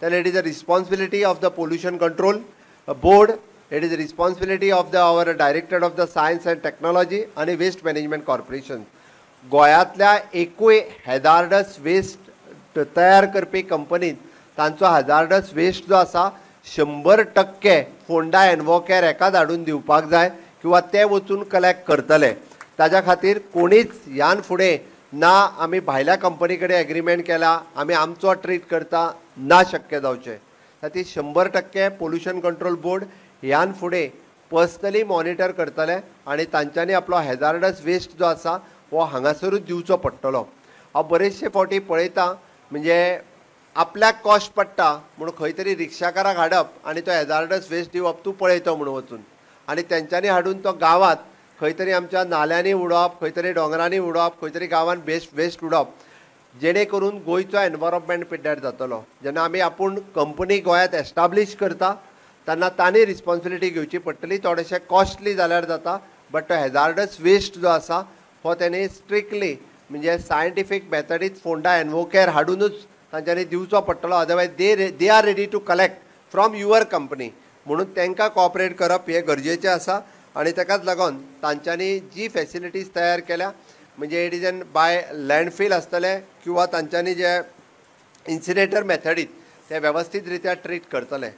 जाल्यार it is a responsibility of the pollution control board, it is responsibility of the our director of the science and technology आनी waste management corporation. गोंयांतल्या एकूय hazards waste तयार करपी कंपनीत तांचो hazards waste जो आसा 100% फोंडा एनवोकेर हेकाच हाडून दिवपाक जाय किंवा ते वचून कलेक्ट करतले. ताज्या खातीर कोणीच ह्यान फुडें ना आमी भायल्या कंपनी कडेन एग्रीमेंट केला, आमी आमचो ट्रीट करता, ना शक्य जावचें. खातीर 100% पोल्युशन कंट्रोल बोर्ड ह्यान फुडें पर्सनली मॉनिटर करतले आनी तांच्यांनी आपलो हॅजार्डस वेस्ट जो आसा हो हांगासरूच दिवचो पडटलो. हांव बरेचशे फावटी पळयता, म्हणजे आपल्याक कॉस्ट पडटा म्हूण खंय तरी रिक्षाकाराक हाडप आनी तो हॅजार्डस वेस्ट दिवप, तूं पळयतो म्हूण वचून, आनी तेंच्यांनी हाडून तो गांवांत खंय तरी आमच्या नाल्यांनी उडोवप, खंय तरी दोंगरांनी उडोवप, खंय तरी गांवांत वेस्ट उडोवप, जेणे करून गोंयचो एनवायरमेंट पिड्ड्यार जातलो. जेन्ना आमी आपूण कंपनी गोंयांत एस्टाब्लीश करता तेन्ना तांणी रिस्पॉन्सिबिलिटी घेवची पडटली. थोडेशें कॉस्टली जाल्यार जाता, बट तो हॅजार्डस वेस्ट जो आसा हो तेणी स्ट्रिक्टली म्हणजे सायंटिफीक मेथडीत फोंडा एनवोकेर हाडुनूच तांच्यांनी दिवचो पडटलो. Otherwise they are ready to collect from your company, म्हणून तांकां कॉपरेट करप हें गरजेचें आसा. आनी ताकाच लागून तांच्यांनी जी फॅसिलिटीज तयार केल्या, म्हणजे it is an by landfill आसतलें किंवा तांच्यांनी जे इन्सिनेटर मेथडीत ते वेवस्थीत रित्या ट्रीट करतले.